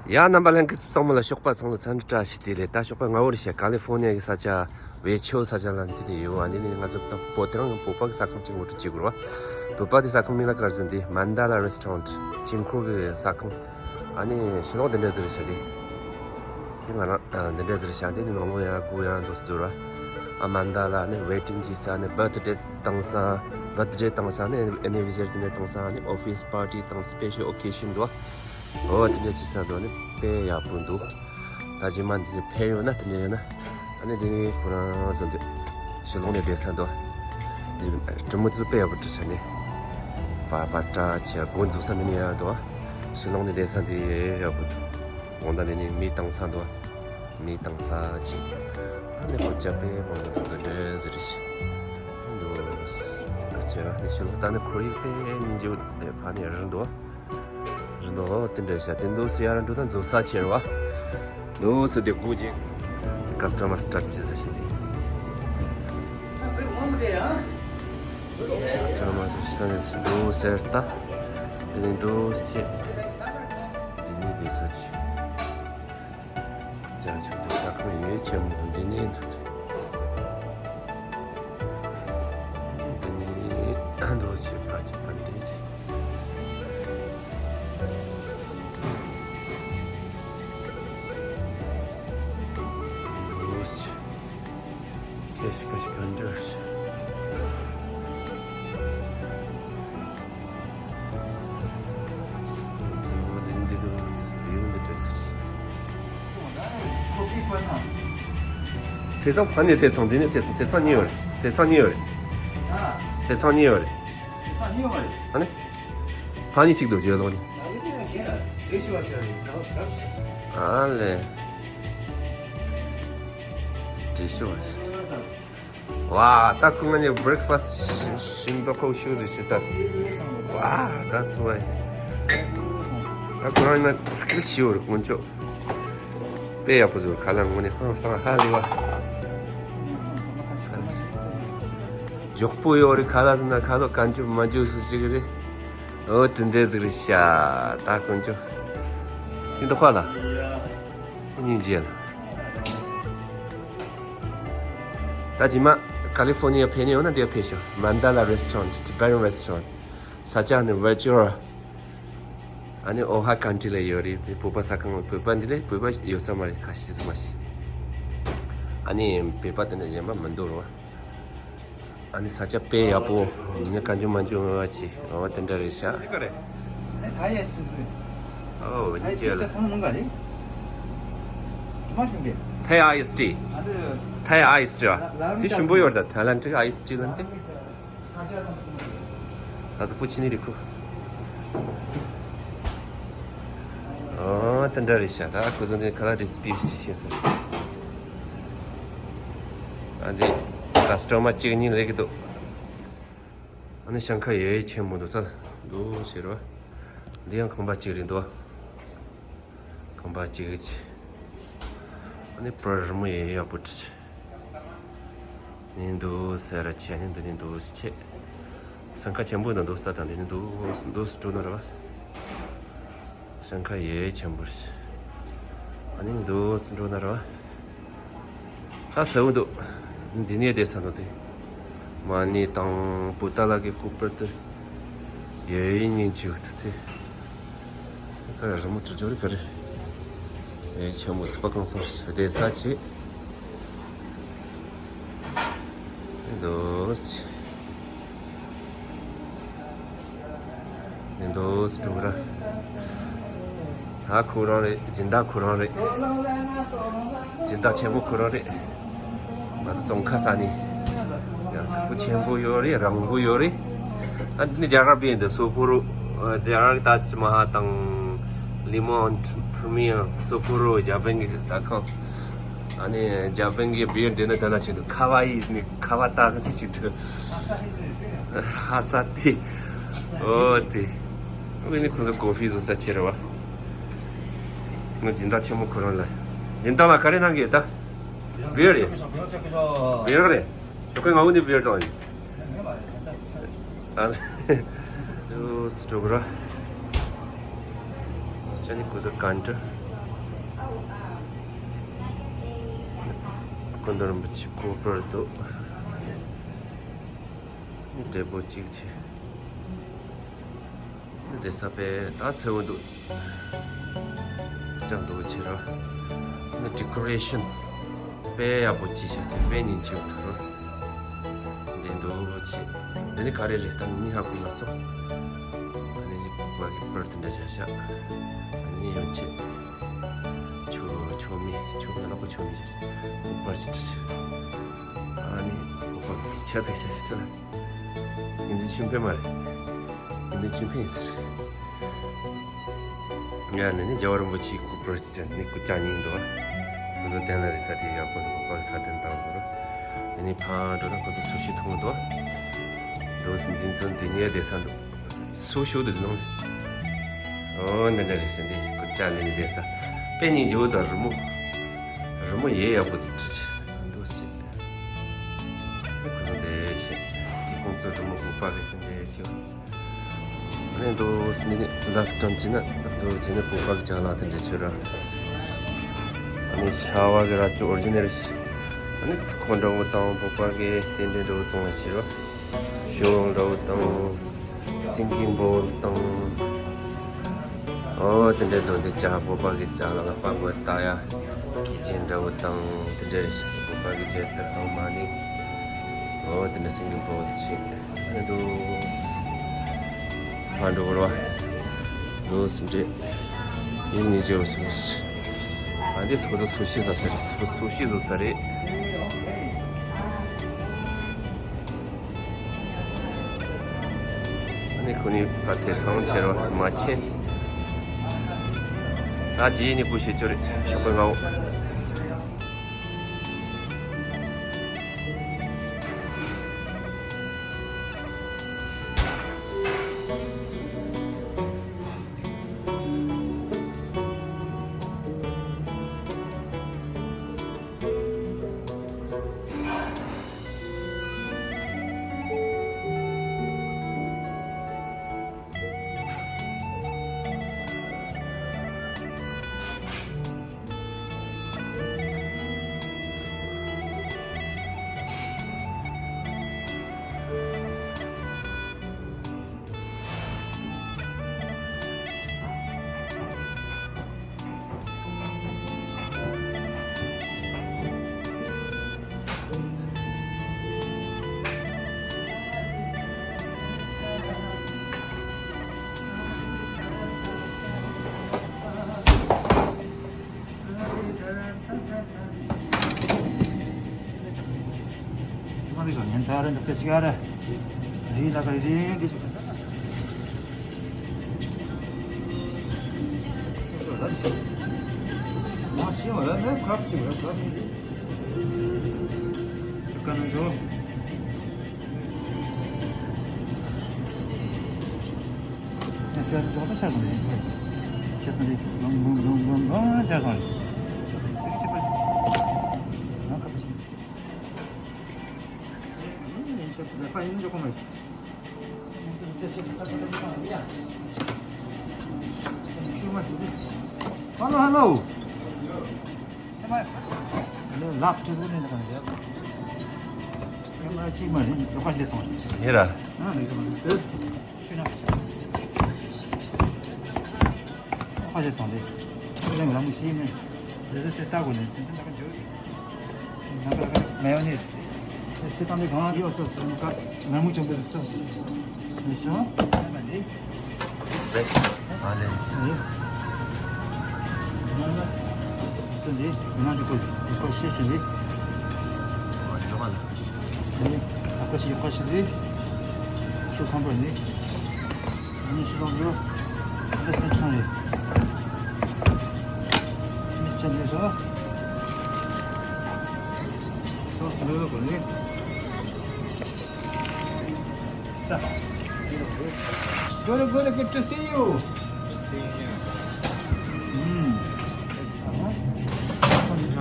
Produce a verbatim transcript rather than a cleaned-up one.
ཡ། རྣམ་པ་ལྷན་རྒྱས་ཚང་མ་ལ་ཞོགས་པ་ཚང་ལ་འཚམས་འདྲི་བཀྲ་ཤིས་བདེ་ལེགས། ད་ཞོགས་པ་སྔ་པོ་རེད་ཤག་ཀ་ལི་ཧྥོ་ནི་ཡ་གི་ས་ཆ་ཝེ་ཆོ་ས་ཆ་ལ་འདི་ནས་ཡོད། ཨ་ནི་ནི་ང་ཚོ་ད་བོད་དེ་རིང་བོད་པ་གི་ཟ་ཁང་ཅིག་ངོ་སྤྲོད་བྱེད་དགོས་ར། བོད་པ་དེ་ཟ་ཁང་མིང་ལ་ག་རེ་ཟེར་འདི་མན་ད་ལ་རེ་སི་ཊོ་རན་ཊི། དཀྱིལ་འཁོར་གི་ཟ་ཁང་། ཨ་ནི་ཕྱི་ལོགས་འདི་འདྲ་ཟིག་རེད་ཤག་འདི། དེ་ང་རང་ཨ་འདི་འདྲ་ཟིག་རེད་ཤག་འདི་ནི་ནང་ལོགས་ཡར་སྒོ་ཡར་འདུག་ཟེར་ར། ཨ་མན་ད་ལ་ནི་ཝེ་ཌིང་བྱེད་ས་ནི་བར་ཐི་ཌེ་བཏང་ས། བར་ཐི་ཌེ་བཏང་ས་ནི་ཨེ་ནི་ཝར་སར་དེ་འདྲ་བཏང་ས། ཨ་ནི་ཨོ་ཕི་སི་པར་ཊི་དང་སི་པེ་ཤལ་ཨོ་ཀེ་ཤན་འདུག་འོ་དེ་འདྲ་བྱེད་ས་འདུག་ཨ་ནི་དཔེ་ཡག་པོ་འདུག་ད་རྗེས་མ་འདི་ནས་ཕེབས་ཡོང་ན་དེ་འདྲ་ཡོད་ན། ཨ་ནི་དེ་ནས་ཁོ་རང་ཚོ་འདི་ཕྱི་ལོགས་ནས་བསྡད་ས་འདུག་འདི་དྲི་མོ་ཚོ་དཔེ་ཡག་པོ་བྲིས་ས་ནས། པ་པ་ཏྲ་ཆེ་སྒོ་འཛུགས་ས་འདི་ནས་ཡག་འདུག་ཕྱི་ལོགས་ནས་བསྡད་ས་འདི་ཡག་པོ་འདུག་འོ་ད་འདི་ནས་མི་བཏང་ས་འདུག་མི་བཏང་ས་ཅིག་ཨ་ནི་ཁོ་ཅག་དཔེ་མང་པོ་འདུག་འདི་འདྲ་ཟེར་ཞིག་འདུག་ཁྱེད་རང་ནས་ཕྱི་ལོགས་ལྟ་ན་ཁོར་ཡུག་དཔེ་སྙིང་རྗེ་པོ་དེ་ཕ་ནས་རི་འདུག་རི་འདུག་དེ་འདྲ་བྱ་དེ་འདུག་སེ་ཡར་འགྲོ་ད་འཛུལ་ས་ཁྱེར་བ། འདུག་སེ་དེ་སྒོ་རྒྱག་ཀ་སི་ཊ་མར་སི་ཊར་ཊི་བྱེད་ས་ཞིག་རེད། ཀ་སི་ཊ་མར་སི་ཊར་ཊི་འདུག་སེ་ལྟ། དེ་ནས་འདུག་སེ། དེ་ནས་དེ་ས་ཆི། ཅང་ཆུང་དུ་ས་ཁང་ཡོད་ཆེན་མོ་འདི་ནས་འདུག་འདི་ནས་འདུག་ཆེ་ཕ་ཆེ་ཕ་འདྲེ་ཆེ། འདུག་ཆེ། ཁེ་ཤི་ཁ་ཤི་ག་འདྲ་ཞིག་དེ་ཚང་ཕ་ནས་དེ་ཚང་འདི་ནས་དེ་ཚང་དེ་ཚང་གཉིས་ཡོད་རེད། དེ་ཚང་གཉིས་ཡོད་རེད། དེ་ཚང་གཉིས་ཡོད་རེད། ཨ་ནི། ཕ་ནས་གཅིག་འདུག་རྗེས་ལོགས་ནས། ཨ་ལེ། བྲེལ་ཤོར། ཝ། ད་ཁོ་ང་ནི་བྷི་རེག་ཕ་སི་ཤིང་ཏོག་ཁོག་ཤུ་ཟིག་ཞིག་ད། ཝ། ད་ཚོ་བ། ད་ཁོ་རང་ན་སྐིལ་ཤིའོ་རུ་དཀོན་མཆོག་དཔེ་ཡག་པོ་བཟོ། ཁ་ལག་ངོ་ནས་ཧང་སང་ཧ་ལས་བ། མགྱོགས་པོ་ཡོད་རེད། ཁ་ལག་ཟིན་ན་ཁ་ལོ་གན་རྒྱུ་མ་རྒྱུ་སུ་ཞིག་རེད། འོ་དེ་འདྲ་ཟིག་རེད་ཤག་ད་དཀོན་མཆོག་ཤིང་ཏོག་ཁ་ལ། སྙིང་རྗེ་ལ། ད་རྗེས་མ་ཀ་ལི་ཧྥོར་ནི་ཡ་ཕེབས་ནས་ཡོང་ན་འདིར་ཕེབས་ཤོག་མན་ད་ལ་རེ་སི་ཊོ་རན་ཊི། Tibetan Restaurant། ས་ཆ་ནི་ཝེ་ཅོ་ར། ཨ་ནི་ཨོ་ཧ་ཀན་ཊི་ལ་ཡོད་རེད། བོད་པ་ཟ་ཁང་། བོད་པ་འདི་ལ་བོད་པ་ཡོད་ས་མ་རེད། ཁ་ཤས་ཙམ་མ་ཞིག་ཨ་ནི་བོད་པ་དེ་འདྲ་གཞན་པ་མི་འདུག་རོ། ཨ་ནི་ས་ཆ་དཔེ་ཡག་པོ། མི་གང་བྱུང་མང་བྱུང་ཡོང་བ་ཅིག་འོ་དེ་འདྲ་རེད་ཤག་ཨོ་སྙིང་རྗེ་ལ། ཐའི་ཨའི་སི་ཊི། ཐའི་ཨའི་སི་ཊི་ར། དེ་ཞིམ་པོ་ཡོད་རེད། ད་ཐའི་ལན་ཌི་ཨའི་སི་ཊི་ལབ་ནི་དེ། ད་གཟུགས་པོ་ཕྱི་ནས་རེད་ཁུ། ཨོ་དེ་འདྲ་རེད་ཤག་ད་ཁོ་ཚོ་འདི་ཁ་ལག་རེ་སི་པི་ཞིག་ཤེས་སོང་། ཨ་འདི་ཀ་སི་ཊ་མར་གཅིག་གཉིས་སླེབས་ཀྱི་འདུག་ཨ་ནི་ཤང་ཁ་ཡོད་ཆེན་མོ་འདུག་ས་འདུག་ཟེར་བ། འདི་ཡང་ཁང་པ་གཅིག་རེད་འདུག་ཁང་པ་གཅིག་གཅིག་ཨ་ནི་པར་རི་མོ་ཡོད་ཡག་པོ་བྲིས། ནི་འདུག་ཟེར་ར་ཆེ་ནི་འདི་ནི་འདུག་ཆེ། ཤང་ཁ་ཆེན་པོ་འདུག་འདུག་ས་དང་འདི་ནི་འདུག་འདུག་འགྲོ་ན་ར་བ། ཤང་ཁ་ཡོད་ཆེན་པོ་རེད། ཨ་ནི་འདུག་འགྲོ་ན་ར་བ། ཧ་ཟེར་བོ་འདུག་འདི་ནས་བསྡད་ས་འདུག་སྟེ། མ་ཎི་དང་བུདྡྷ་ལ་གི་སྐུ་པར་དུ་ཡོད་ཡིན་ཉིན་གཅིག་ཏུ་སྟེ། ད་རི་མོ་བྲི་འཇོག་རེ་ག་རེ། ཨེ་ཆེན་མོ་ཟིག་པ་གང་སོང་བསྡད་ས་ཆེ། འདུག་ནི་འདུག་སེ་འགྲོ་གི་ར། ད་ཁོ་རང་རེད། སྦྱིན་བདག་ཁོ་རང་རེད། སྦྱིན་བདག་ཆེན་པོ་ཁོ་རང་རེད། ང་ཚོ་ཙོང་ཁ་ཟ་ནི། ཡང་སུ་པོ་ཆེན་པོ་ཡོད་རེད། རིང་པོ་ཡོད་རེད། ཨ་འདི་ནི་རྒྱ་གར་བི་ཡར་འདི་སོ་ཕོ་རོ། རྒྱ་གར་གི་ཏཱཇ་མ་ཧལ་དང་། ལི་མོན་པྲི་མི་ཡར་སོ་ཕོ་རོ་ཇ་པན་གི་ཟ་ཁང་། ཨ་ནི་ཇ་པན་གི་བི་ཡར་འདི་ནི་དེ་ན་ཆེད་དུ་ཁ་བ་ཡིས་ནི་ཁ་བ་ཏཱ་ཟ་ནི་ཆེད་དུ། ཧ་ས་ཏི། ཨོ་ཏི། ཨོ་ནི་ཁོ་ཚོ་ཀོ་ཕི་བཟོ་ས་ཆེ་རེད་བ། ང་སྦྱིན་བདག་ཆེན་མོ་ཁོ་རང་ལ། སྦྱིན་བདག་ལ་ག་རེ་གནང་གི་ཡོད་ད། བི་ཡར་རེད། བི་ཡར་རེད། ཁྱོད་ཀྱི་ང་འོ་ནི་བི་ཡར་དང་ཡིན། ཨ་ནི། ཨོ་སི་ཏྲོ་ག་ར། ཅ་ནི་ཁོ་ཚོ་ཀན་ཏྲ། སྐུ་མདུན་རིན་པོ་ཆེ་སྐུ་པར་འདུག་བགྲེས་པོ་གཅིག་བྱས། འདི་ས་དཔེ་ད་སེར་བོ་འདུག་ཅང་འདུག་ཆེ་ར། འདི་ཌི་ཀོ་རེ་ཤན་དཔེ་ཡག་པོ་ཅིག་བྱས་ཏེ་དཔེ་སྙིང་རྗེ་པོ་འདུག་ར། འདི་འདུག་ཆེ། འདི་ནི་ག་རེ་རེད། ད་ནི་ཧ་གོ་མ་སོང་། ཨ་ནི་ནི་ཕོར་པ་གི་པར་དེ་འདྲ་བཞག་བཞག་ཨ་ནི་ནི་ཡོད་ཆེ། ཆོ་ཆོ་མི་ཆོ་མི་ལག་པ་ཆོ་མི་བཞག་བཞག་ཕོར་པ་ཞིག་བྲིས། ཨ་ནི་ཕོར་པ་གི་ཆ་ཚིག་བཞག་བཞག་ཐུ་ལ། ཡིན་དུས་ཆུ་འཕེན་མ་རེད། ཡིན་དུས་ཆུ་འཕེན་ཟེར། ང་ནི་ནི་རྒྱལ་བ་རིན་པོ་ཆེའི་སྐུ་པར་ཅན་ནི་སྐུ་ལྕགས་སྙིང་འདུག་ཁོ་ཚོ་གདན་ལ་རེད་ས་དེ་ཡག་པོ་འདུག་ཕོར་པ་གི་ས་གདན་བཏང་འདུག་ཡིན་ནི་ཕར་འགྲོ་ན་ཁོ་ཚོ་སུ་ཤི་འཐུང་འདུག་འགྲོ་ཟིན་འཛིན་ཚོ་འདི་ནས་བསྡད་ས་འདུག་སུ་ཤོ་འདུག་ནང་ནས། ཨོ་འདི་འདྲ་རེད་ཟེར་འདི་སྐུ་ལྕགས་ནས་ནི་བསྡད་ས། དཔེ་སྙིང་རྗེ་བོ་དང་རི་མོ། རི་མོ་ཡེ་ཡག་པོ་ཅིག་བྲིས་ཆེ། འདུག་ཟེར། ཁོ་ཚོ་འདི་ཆེ། དེ་ཁོང་ཚོ་རི་མོ་སྒུག་པ་གི་དེ་འདྲ་ཆེ། ཨ་ནི་འདུག་སེ་ནི་ལབ་ཀྲམ་བྱས་ན་འདུག་བྱས་ནི་བོད་པ་གི་ཅ་ལག་དེ་འདྲ་ཆོས་ར། ཨ་ནི་ཤ་བ་གི་ར་ཅོ་ཨོ་རི་ཇི་ནལ་ཞིག་ཨ་ནི་ཚི་ཁོ་འདྲ་བོ་དང་བོད་པ་གི་རྟེན་འབྲེལ་འདྲ་བོ་བཙོང་བ་ཞིག་ར། ཤོ་ལོང་འདྲ་བོ་དང་སིང་གིང་བོལ་དང་། ཨོ་དེ་འདྲ་འདུག་འདི་ཅ་བོད་པ་གི་ཅ་ལག་ལ་པགས་པ་ལྟ་ཡ། ཀི་ཅན་འདྲ་བོ་དང་དེ་འདྲ་རེ་ཞིག་བོད་པ་གི་ཇེ་ཏར་དང་མ་ནི། ཨོ་དེ་འདྲ་སིང་གིང་བོལ་ཞིག་ཨ་འདུག་ཕར་འགྲོ་བར་བ། ནོ་སི་འདྲེ། ཡིན་ནི་ཇེ་བ་སི་ནི་ཨ་འདི་སོ་ད་སུ་ཤི་ཟ་ས་རེད། སུ་ཤི་ཟོ་ས་རེད། ཨ་ནི་ཁོ་ནི་ཕ་ཐེ་ཚང་ཆེ་རོ་མ་ཆེ། ད་རྗེས་ནི་པུ་ཤེ་ཅོ་རེ་ཤོག་པའི་ངའོ། Hello, hello. ལགས་སྤྲོད་པོ་ནས་ཀྱང་རེད། ཡང་ན་གཅིག་མ་རེད། ལོགས་ཀ་ཞིག་གཏོང་། ཡིན་ར། ཨ་ནི་ཞུ་ན་ལོགས་ཀ་ཞིག་གཏོང་དེ། ཁྱོད་རང་ལ་མི་ཤེས་ནས་རེ་རེ་སེ་ལྟ་དགོས་ནས་ཅི་འདྲ་ཀ་འཇོག་ནང་ལ་མེ་ཡོ་ནེ་ཟི། ཁྱེད་ཏང་དེ་གང་ཡོད་སོ་སོ་ནི་ཀ་ནང་མི་ཅན་པོ་སོ་སོ་ནི་ཤོ་ཨ་མ་ནི། རེད། ཨ་ལེ། ནི། ནང་ལ་ཚོ་འདི་ནང་ཅི་ཀོ་ཀོ་ཤེས་ཆུ་འདི། ཨ་ཇོ་ག་ལ། ནི་ཨ་ཀོ་ཤི་ཡོ་ཀ་ཤི་འདི། ཤུ་ཁམ་པོ་ནི། ཨ་ནི་ཤི་ལོང་རུ། ཨ་ནི་སེམས་ཆུང་རེད། ཨ་ནི་ཅན་ནི་ཤོ། ཤོ་སུ་ལོ་ལོ་གོ་ནི། ས། Good, good, good to see you. See you. ཨུམ། ཨ་ཧ།